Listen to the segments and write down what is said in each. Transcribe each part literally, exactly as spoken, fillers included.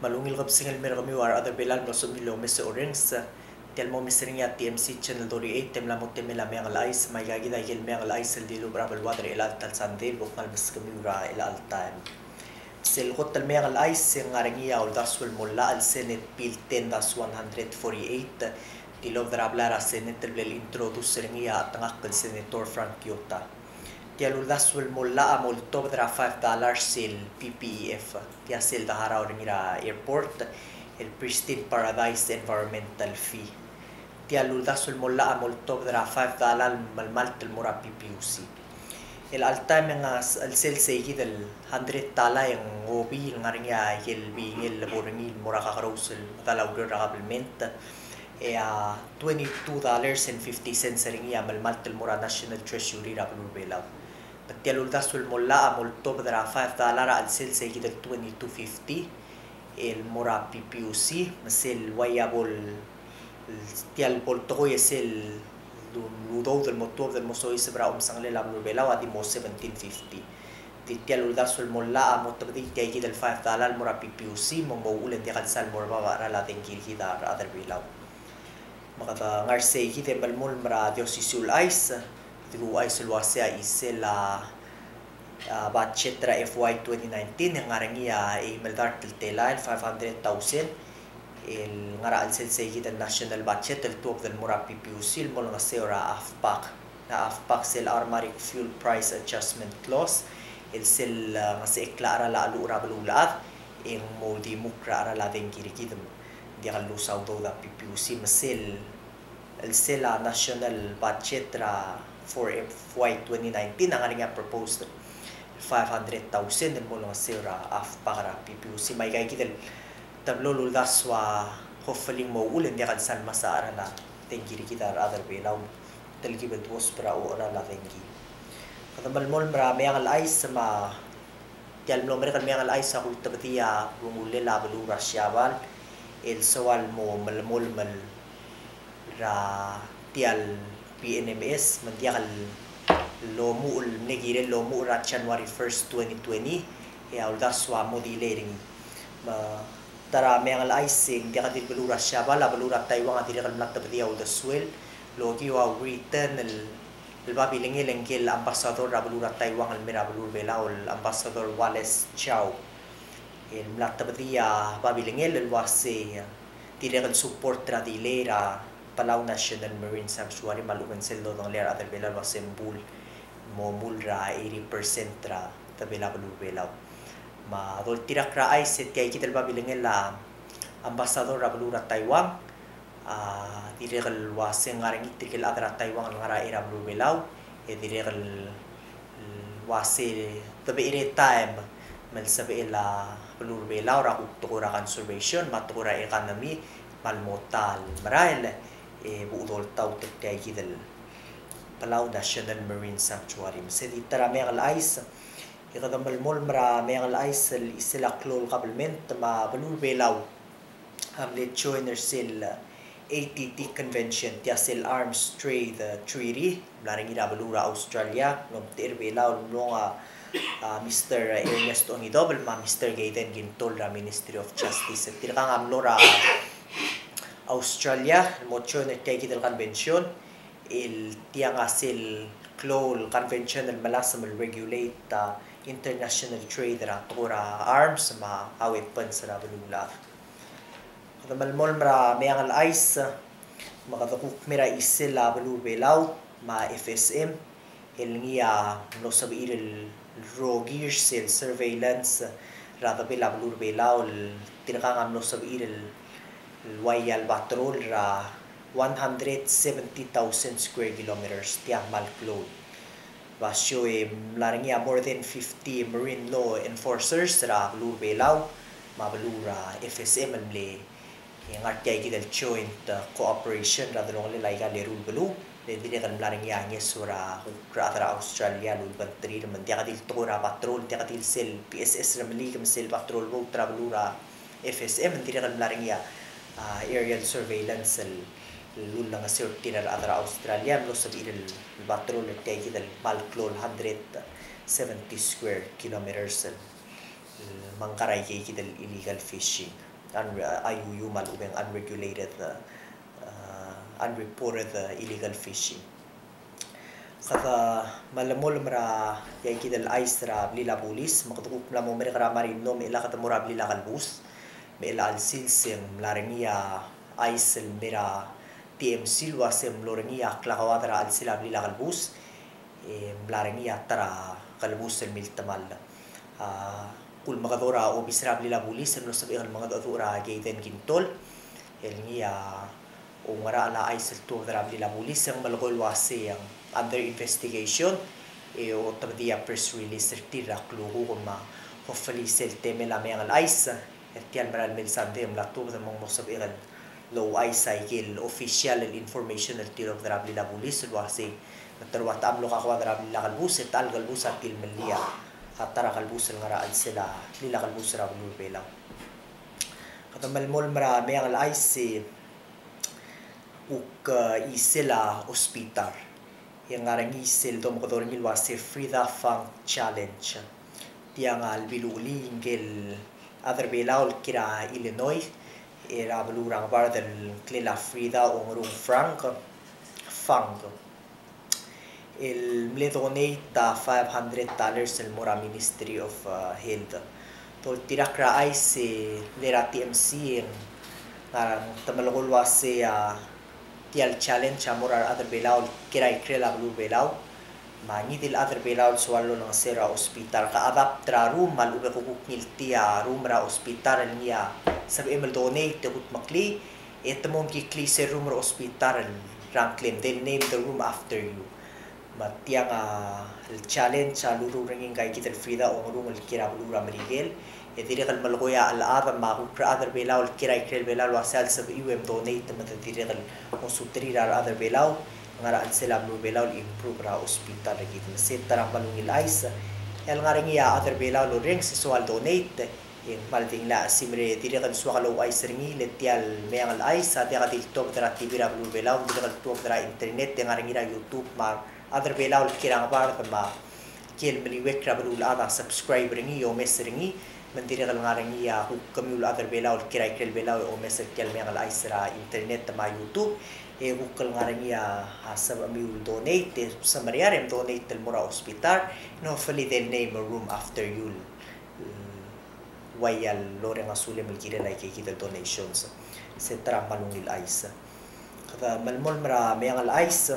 Me a ungil kebesengei el mer kemiu a rechad er Belau el mlo sebechemiu el omes e orrenges. Tia el mo omes er ngii a T M C Channel thirty-eight, e mla mo temel a Meang el Chais, me aika kid a ikel meang el chais el dilubech er a beluad er chelecha el sandei, bo kngai el meskemiu er a chelecha el taem. Sel kot el meang el chais e ng ngar er ngii a uldasu el mo llach el Senate Bill ten dash one hundred forty-eight, tilobed er a blai er a Senate el bla el introduce er ngii a chetengakl el Senator Frank Kyota. Tia el uldasu el mo llach a mo oltobed er a five dollars el P P E F, tia sel deharau er ngii er a airport, el Pristine Paradise Environmental Fee. Tia el uldasu el mo llach a mo oltobed er a five dollar el melemalt el mo er a P P U C. El chelecha el taem e ng ngar er sel seikid el hundred dollar e ng obii el ngar er ngii a ikel bingel el bo er ngii el mo er a kakerous el medal a ureor er a kabelment, e a twenty-two dollars and fifty cents er ngii a melemalt el mo er a National Treasury er a beluu er a Belau. Me tia el uldasu el mo llach a mo oltobed er a five dollar er a chelsel seikid el twenty-two fifty el mo er a P P U C, me sel ua ia bo el, tia el bo el tekoi e sel udoud el mo tuobed el mo soiseb er a omsangel a beluu er a Belau a di mo seventeen fifty. Di tia el uldasu el mo llach a mo tebedii tia ikid el five dollar el mo er a P P U C, me ng mo uchul e ng diak el sal mo er bab a cheral a dengki er kid a rechad er a Belau. Me kede ngar seikid e melemolem er a di osisiu el chais, di kuchais el uasei a chisel a, a, budget er a F Y twenty nineteen e ng ngar er ngii a eim el dart el telael, five hundred thousand, el ngar er a chelsel seikid el national budget el tuobed el mo er a P P U C el mo olengeseu er a AFPAC. A AFPAC sel Automatic Fuel Price Adjustment Clause, el sel, a, ngesechekl a cheral a cheluch er a beluulechad, e ng mo uldimukl er a cheral a dengki er kid me ng diak el lus a udoud a P P U C, me sel, el sel a national budget er a for F Y twenty nineteen a ngar er ngii a proposed five hundred thousand el mo olengeseu er a AFPAC er a P P U C, me aika ikid el teblo el uldasu a hopefully ng mo uchul e ng diak el sal mesa a cheral a dengki er kid a rechad er a Belau, telkib el duosb er a cheral a dengki. Kede melemolem er a meang el chais me a tia el mlo merek el meang el chais a kultebedii a rengulel a beluu er a Siabal el soal mo melemolem er a tia el P N M S, me ng diak el lomuchel, mle kirel lomuchel er a January first, twenty twenty, e a uldasu a mo delay er ngii. Me ta er a meang el chais e ng diak di el beluu er a Siabal, a beluu er a Taiwan a dirrek el mla tebedii a uldesuel el okiu a written el el babilengel ngike el ambassador er a beluu er a Taiwan el mei er a beluu er a Belau, el Ambassador Wallace Chow. El mla tebedii a babilengel el uasei dirrek el support er a delay er a Palau National Marine Sanctuary me a lechub e ng sel dodengelii a rechad er a Belau el uasei ng bul, mo mul er a eighty percent er a debel a beluu er a Belau. Me a doltirakl er a chais e tia ikid el babilengel a ambassador er a beluu er a Taiwan, a dirrek el uasei ng ngar er ngii tirke el chad er a Taiwan el ngar er a beluu er a Belau, e dirrek el uasei debecherei a taem me ng sebechel a beluu er a Belau er a kuk tekoi er a conservation me a tekoi er a economy me a lmo ta el merael, e bo doltaut er tia ikid el Palau National Marine Sanctuary. Me se di ta er a meang el chais, e kede melemolem er a meang el chais el chisel a klou el kabelment me a beluu er a Belau a mle join er sel A T T Convention, tia sel Arms Trade, eh, Treaty, mla er ngii er a beluu er a Australia, el omtechei er a Belau el mlo er a, a, Mister Ernest Ongidobel me a Mister Gaiden Quintol er a Ministry of Justice. Tirkang a mlo er a Australia el mo join er tia ikid el convention, el tiang a sel klou el convention el melasem el regulate a international trade er a tekoi er a arms me a weapons er a beluulechad. Kede melemolem er a meang el chais, me kede kuk mei er a chisel a beluu er a Belau me a F S M, el ngii a mlo sebechir el rokir sel surveillance er a debel a beluu er a Belau, el tirkang a mlo sebechir el, el ua ia el patrol er a one hundred seventy thousand square kilometers, tia kmal klou. Basio e mla er ngii a more than fifty marine law enforcers er a beluu er a Belau me a beluu er a F S M el mle, e ngar tia ikid el joint, uh, cooperation er a delongelel aika el eru el beluu, le dirrek el mla er ngii a ngeso er a kuk rechad er a Australia el ulebengterir me ng diak di el tekoi er a patrol, diak di el sel P S S Remeliik me sel patrol boat er a beluu er a F S M, ng dirrek el mla er ngii a, a, aerial surveillance el, el ulengeseu er tir a rechad er a Australia, mlo sebechir el, el patrol er tia ikid el kmal klou el hundred seventy square kilometers el, el mengkar aika ikid el illegal fishing. un-, uh, I U U me a lechub e ng unregulated, uh, uh, unreported, uh, illegal fishing. Kede melemolem er a ikid el chais er a blil a bulis, me kede kuk mla mo merek er a Marino me chelecha kede mo er a blil a kelebus, me chelecha el sils e ng mla er ngii a chais el mei er a T M C el uase ng mlo er ngii a klakoad er a chelsel a blil a kelebus, e mla er ngii a ta er a kelebus el miltemall. A kulemekedor a obis er a blil a bulis el mlo sebechek el mengedecheduch er a Jayden Quintol el ngii a oungerachel a chais el tuobed er a blil a bulis e ng melekoi el uase ng under investigation, e otobedii a press release er tir er a klukuk me a hopefully sel temel a meang el chais er tia el mera el mei el sandei e mla tuobed me ng mo sebechek el ouchais a ikel official el information el tilobed er a blil a bulis el uase me te ua te mlo kakoad er a blil a kelebus e te chelecha el kelebus a tilemellii a ta er a kelebus el ngar er a chelsel a blil a kelebus er a beluu er a Belau. Kede melemolem er a meang el chais e kuk, eh, chisel a hospital. E ng ngar er ngii sel domekedong er ngii el uase Frida Funk Challenge. Tiang a lebiluchelii ngike el chad er a Belau el kiei er a Illinois, er a beluu er a Ngebard el ngklel a Frida Ongerung Frank, Funk, el mle donate a five hundred dollars el mo er a Ministry of, uh, Health. Doltirakl er a chais e le er a T M C e ng, a, te melekoi el uase, a, tia el challenge a mo er a rechad er a Belau el kiei er a ikrel a beluu er a Belau. Me a ngii di el chad er a Belau el soal el olengeseu er a hospital, ke adapt er a room me a lechub e ke kuk ngiltii a room er a hospital el ngii a sebechem el donate e kudmeklii, e te mo mekiklii sel room er a hospital er a ngklem, they'll name the room after you. Me tiang a, el challenge a luruul er ngii ngika ikid el Frida Ongerung el kiei er a beluu er a Merikel, e dirrek el melekoi a chelechad me a kuk rechad er a Belau el kiei er a ikrel Belau el uase a lsebechiu e mdonate me te dirrek el ngosuterir a rechad er a Belau el ngar er a chelsel a beluu er a Belau el improve er a hospital er kid. Me se ta er a kmal ungil chais. E a lengar er ngii a chad er a Belau el orrenges e soal donate, e ng kmal di ngilai a chesimer e dirrek el soak el ouchais er ngii le tia el meang el chais a diak di le tuobed er a T V er a beluu er a Belau, ng dirrek el tuobed er a internet, e ngar er ngii er a YouTube me a rechad er a Belau el kiei er a Ngebard me a kiei el meliuekl er a beluulechad a subscribe er ngii e omes er ngii, me ng dirrek el ngar er ngii a kuk kemiu el chad er a Belau el kiei er a ikrel Belau e omes er tia el meang el chais er a internet me a YouTube, e kuk el ngar er ngii a, a sebechemiu el donate, e semeriar e mdonate el mo er a hospital, and hopefully they'll name a room after you. Uaia lorrenges a sulem el kirel aike ikid el donations. Se ta er a kmal ungil chais. Kede melemolem er a meang el chais,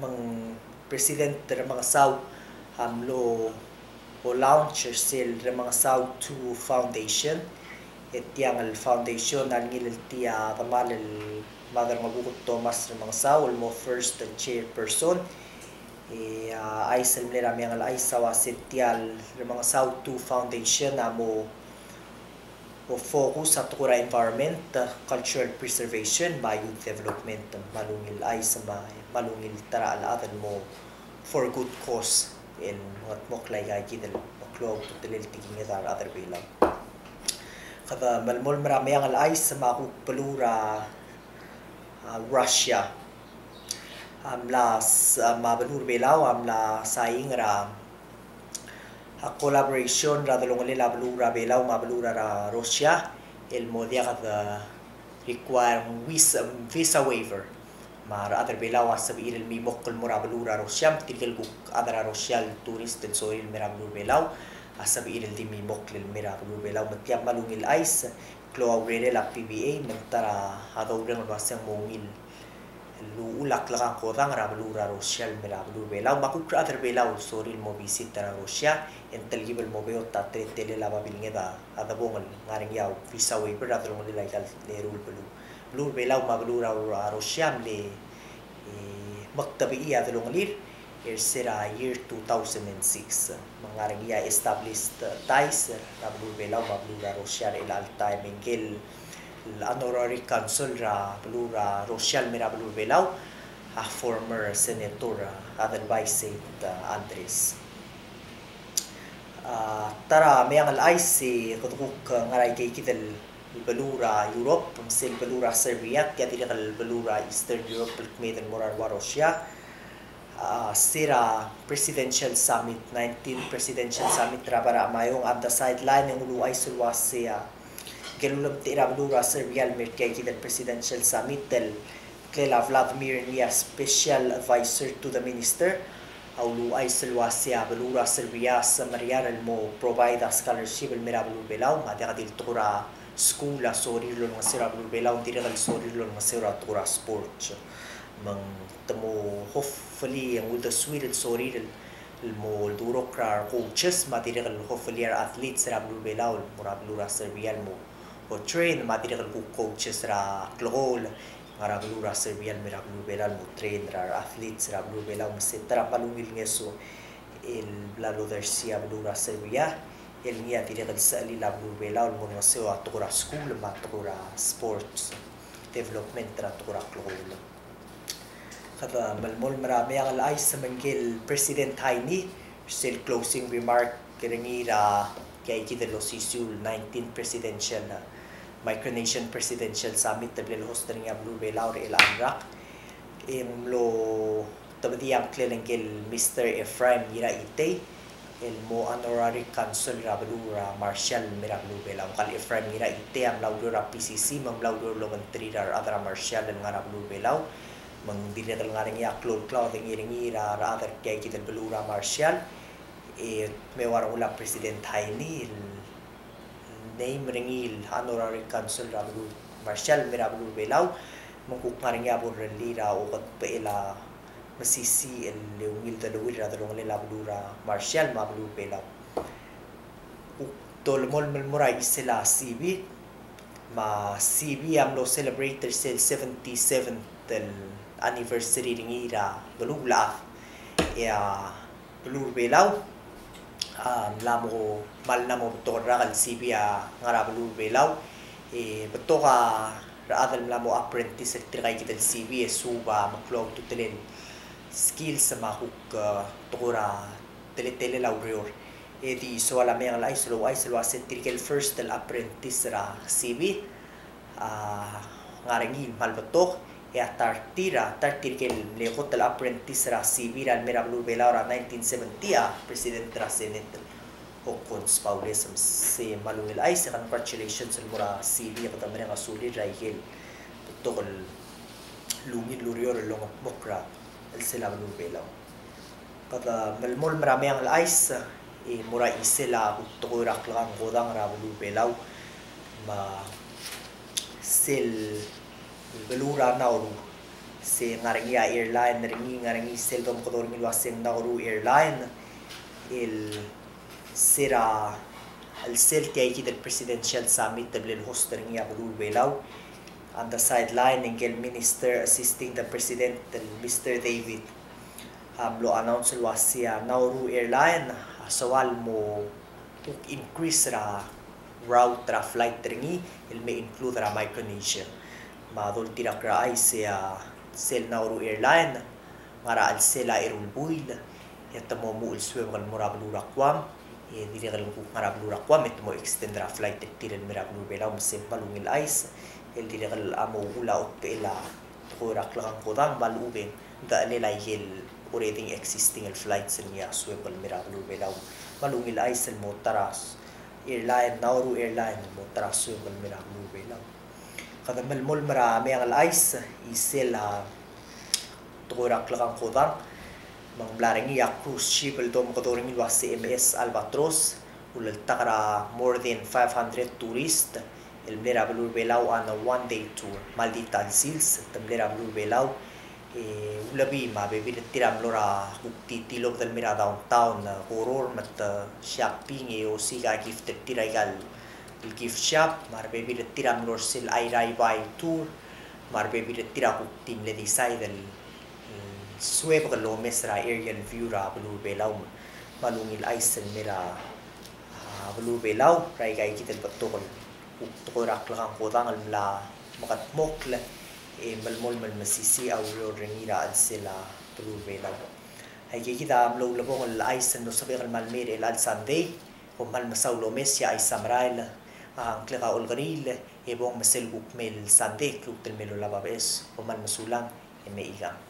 me ng President Remengesau a mlo launch er sel Remengesau two Foundation. E tiang el foundation a ngiltii a demal el Mad er a Ngebuked Thomas Remengesau el mo first chairperson. E a chais el mle er a meang el chais a uase tia el Remengesau two Foundation a mo focus a tekoi er a environment, cultural preservation, me a youth development. Me a lungil chais me a lungil ta er a chelechad el mo for good cause el ngetmokl aika ikid el meklou a ultutelel tekinged a rechad er a Belau. Kede melemolem er a meang el chais me a kuk beluu er a, a, Russia a mla s-, a, me a beluu er a Belau a mla saing er a, a, collaboration er a delongelel a beluu er a Belau me a beluu er a Russia el mo diak de require visa, visa waiver. Me a rechad er a Belau a sebechir el mimokl el mo er a beluu er a Russia, me tirke el kuk chad er a Russia el tourist el sorir el mei er a beluu er a Belau a sebechir el di mimokl el mei er a beluu er a Belau. Me tia kmal ungil chais, klou a urerel a P B A, me ng ta er a doureng el uase ng mo ungil el uchul a klekangkodang er a beluu er a Russia el mei er a beluu er a Belau, me a kuk rechad er a Belau el sorir el mo visit er a Russia, e ng telkib el mo beot a teletelel a babilnged a debong el ngar er ngii a visa waiver er a delongelel aika el eru el beluu. Beluu er a Belau me a beluu er a Russia a mle, e, mektebechii a delongelir er se er a year two thousand and six. Me ng ngar er ngii a established ties er a beluu er a Belau me a beluu er a Russia er chelecha el taem. E ngike el honorary consul er a beluu er a Russia el mei er a beluu er a Belau a former senator, a, Adelbai Saint, a, Andres. A, ta er a meang el chais e kede kuk ngar er aike ikid el beluu er a Europe, me sel beluu er a Serbia, tia dirrek el beluu er a Eastern Europe el kmeed el mo er a rua Russia. A, se er a Presidential Summit, nineteen Presidential Summit er a Bai er a Chamayong, on the sideline e ng uluuchais el uase a Ngike el ulemtechei er a beluu er a Serbia el mer tia el kid el Presidential Summit el ngklel a Vladimir ngii a Special Advisor to the Minister, a uluuchais el uasei a beluu er a Serbia a semeriar el mo provide a scholarship el mer a beluu er a Belau, me a diak di el tekoi er a skuul a sorir el olengeseu er a beluu er a Belau, ng dirrek el sorir el olengeseu er a tekoi er a sports. Me ng te mo hopefully ng uldesuir el sorir el el mo oldurokl er a re coaches, me a dirrek el hopefully a re athletes er a beluu er a Belau el mo er a beluu er a Serbia el mo train, me a dirrek el kuk coaches er a klekool el ngar er a beluu er a Serbia el mer a beluu er a Belau el mo train er a re athletes er a beluu er a Belau, me se ta er a kmal ungil ngeso el bla lodersii a beluu er a Serbia el ngii a dirrek el sechelil a beluu er a Belau el mo olengeseu a tekoi er a skuul me a tekoi er a sports development er a tekoi er a klekool. Kede melemolem er a Meang el Chais me ngike el President Heine, sel closing remark er ngii er a tia el kid el osisiu el nineteenth Presidential, Micronesian Presidential Summit el bla lehost er ngii a beluu er a Belau er chelecha el rak. E mlo tebedii a ngklel ngike el Mister Ephraim Ngiraitei, el mo honorary consul er a beluu er a Marshall el mer a beluu er a Belau. Ngka el Ephraim Ngiraitei a mla oureor er a P C C, me ng mla oureor el obengterir a rechad er a Marshall el ngar er a beluu er a Belau. Me ng dirrek el ngar er ngii a klou el klaodengei er ngii er a rechad er tia el kid el beluu er a Marshall. E me ua rengul a President Heine el name er ngii el honorary consul er a beluu er a Marshall el mer a beluu er a Belau. Me ng kuk ngar er ngii a bo lerellii er a okedbechel a mesisiich el ungil deleuill er a delongelel a beluu er a Marshall me a beluu er a Belau. Kuk dolemolem el mo er a chisel a CB, me a CB a mlo celebrate er sel seventy-seventh el anniversary er ngii er a beluulechad. E a beluu er a Belau a mla mo, kmal mla mo betok el rak el CB a ngar er a beluu er a Belau. E betok a rechad el mla mo apprentice er tirka el kid el CB e suub a meklou a ultutelel skills me a kuk, e, tekoi er a teletelel a ureor. E di soal a Meang el Chais el ouchais el uase tirke el first el apprentice er a CB a ngar er ngii el kmal betok, e a ta er tir, a ta er tirke el mle kot el apprentice er a CB er a lemei er a beluu er a Belau er a nineteen seventy a president er a Senate el Hokkons Baules. Me se kmal ungil chais e congratulations el mo er a CB e kede mereng a sulir er a ikel betok el ungil el ureor el longetmokl er a chelsel a beluu er a Belau. Kede melemolem er a Meang el Chais e mo er a chisel a kuk tekoi er a klekangkodang er a beluu er a Belau, me sel beluu er a Nauru. Se ngar er ngii a airline er ngii, ngar er ngii sel domekedo er ngii el uaseng Nauru Airline, el se er a chelsel tia el kid el Presidential Summit el bla lehost er ngii a beluu er a Belau. On the sideline ngike el Minister Assisting the President el Mister David a mlo announce el uasei a Nauru Airline a soal el mo kuk increase er a route er a flight er ngii el me include er a Micronesia. Me a doltirakl er a chais e a sel Nauru Airline a ngar er a chelsel a eru el buil e te mo omuchel el suebek el mo er a beluu er a Guam, e dirrek el kuk ngar er a beluu er a Guam e te mo extend er a flight er tir el mer a beluu er a Belau. Me se kmal ungil chais el dirrek el a mo uchul a otbechel a tekoi er a klekangkodang me a lechub e ng dechelel a ikel already existing el flights el ngii a suebek el mer a beluu er a Belau. Kmal ungil chais el mo ta er a airline, Nauru Airline, el mo ta er a suebek el mer a beluu er a Belau. Kede melemolem er a Meang el Chais, chisel a tekoi er a klekangkodang, me ng mla er ngii a cruise ship el domekedo er ngii el uasei M S Albatross, uleltak er a more than five hundred tourist el mle er a beluu er a Belau on a one day tour. Kmal di ta el sils, te mle er a beluu er a Belau e ulebii me a bebil er tir a mlo er a kuk di tilobed el mer a downtown, e, Koror me te shopping e osiik a gift er tir er aika el gift shop, me a rebebil er tir a mlo er sel Airai Bai tour, me a rebebil er tir a kuk di mle decide el, el suebek el omes er a aerial view er a beluu er a Belau. Me kmal ungil chais el mer a, a, beluu er a Belau er aika el kid el betok el kuk tekoi er a klekangkodang el mla mekedmokl e melemolem el mesisiich a ureor er ngii er a chelsel a beluu er a Belau. Aika el kid a mlo ulebongel el chais el mlo sebechek el mal mei er chelecha el Sunday. Kom kmal mesaul el omes, e a chais a merael, a ngklek a Olkeriil, e bong me sel kuk mei el Sunday e lmuut el mei el olab a beches. Kom kmal mesulang e mechikang.